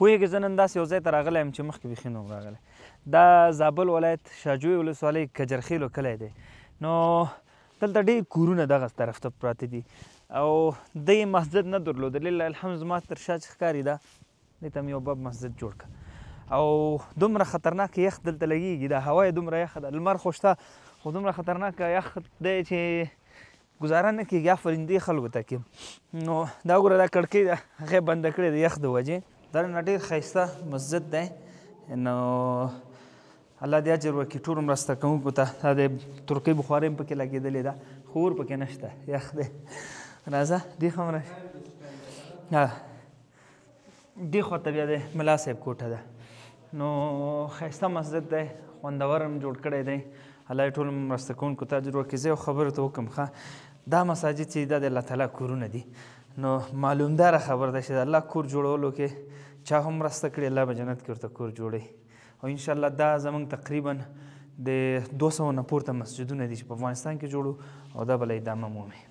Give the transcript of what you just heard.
پوهېږې، زه نن داسې یو ځای ته راغلی یم چې مخکې بیخي نه وم راغلی. دا زابل ولایت شاجوی ولسوالۍ کجرخېلو کلی دی. نو دلته ډېر کورونه دغه طرف ته پراته دي او دی مسجد نه درلود. لله الحمد زما تر شا چې ښکاري ده، دې ته مې یو باب مسجد جوړ کړ. او دومره خطرناک یخ دلته لګېږي، دا هوا یې دومره یخه ده، لمر خو شته خو دومره خطرناک یخ دی چې ګزاره نه کېږي. آفرین دې خلکو ته کې. نو دا وګوره، دا کړکۍ ده، هغه یې بنده کړې د یخ د وجې. دا نه ډېر ښایسته مسجد دی. نو الله دې اجر ورکړي ټولو مرسته کوونکو ته. دا د ترکۍ بخارۍ هم پکې لګېدلې ده، خو اور پکې نشته، یخ دی. راځه دې خوا هم راشه. دې خوا ته بیا د ملا صاحب کوټه ده. نو ښایسته مسجد دی، خوندور هم جوړ کړی دی. الله یې ټولو مرسته کوونکو ته اجر ورکړي. زه یو خبره ته وکړم، ښه، دا مساجد چې دا د الله تعالی کورونه دي، نو معلومداره خبره ده چې د الله کور جوړولو کې چا هم مرسته کړې، الله به جنت کې ورته کور جوړوي. او انشاءالله دا زموږ تقریبا د 200 نه پورته مسجدونه دي چې په افغانستان کې جوړو، او دا به لا ادامه مومي.